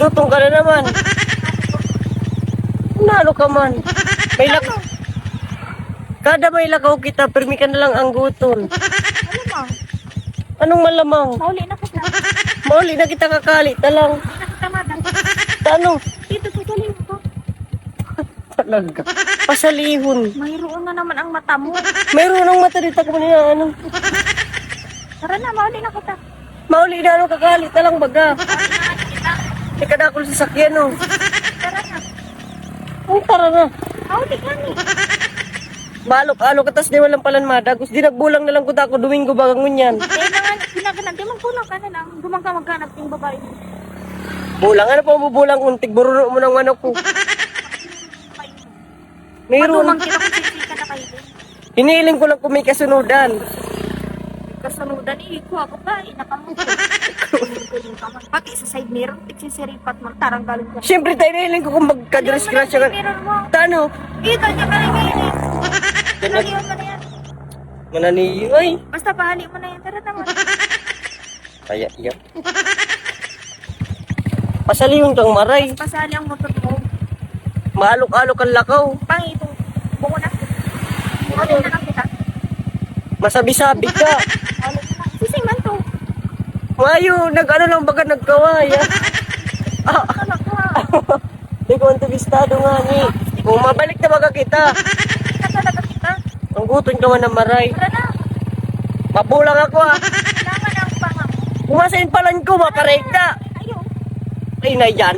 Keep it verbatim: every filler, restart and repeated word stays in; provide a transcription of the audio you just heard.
Tutong ka na naman. Nalo ka man. May lak- Kada may lakaw kita, pirmi ka na lang angguton. Ano ma? Anong malamang? Mauli na kita. Mauli na kita, kakali ta lang. Hindi na kita madam. Ano? Dito sa galing ko. Talaga. Pasalihon. Mayroon na naman ang mata mo. Mayroon ang mata dito ko niya, ano? Tara na, mauli na kita. Mauli na, ano, kakali ta lang baga. May kadakol sa sakyan, no? Tara na. Ang tara na. Mauli ka ni. Maalok-alok, atas di walang palan madagos. Di nagbulang na lang kuta ako, Domingo baga ngunyan. Eh, mga ginaganan, di magbulang ka na lang. Dumang ka maghanap yung babae mo. Bulang, ano pa mo bulang, untig, buruno mo ng manok ko. Mayroon. Madumang kita kung sisika na kayo. Hiniling ko lang kung may kasunudan. Kasunudan, eh, ikaw ako ba? Eh, nakamuto. Pati sa side mirror, tigsisiripat mo, taranggalin ko. Siyempre, tayo hiniling ko kung magkadisgrasya ka. Mirror mo. Tano? Ito, niya ka rin ngayon eh. Lagi mo na yan. Mananiyo, ay. Basta pahali mo na yan. Tara naman. Kaya, iya. Pasalihon kang maray. Pasali ang motor mo. Maalok-alok ang lakaw. Pangito. Buko na. Buko na lang kita. Masabi-sabi ka. Alam mo na. Sising man to. Mayo, nag-ano lang baga nagkaway. Ah, Ano ka? di ko antibistado nga ni. Kung mabalik na baga kita. Hindi ka talaga kita. Ang guton ka man ng maray. Tara na. Mabulang ako ah. Kailangan ang panga. Kumasain palan ko, maparek na. Ayaw. Ay na yan.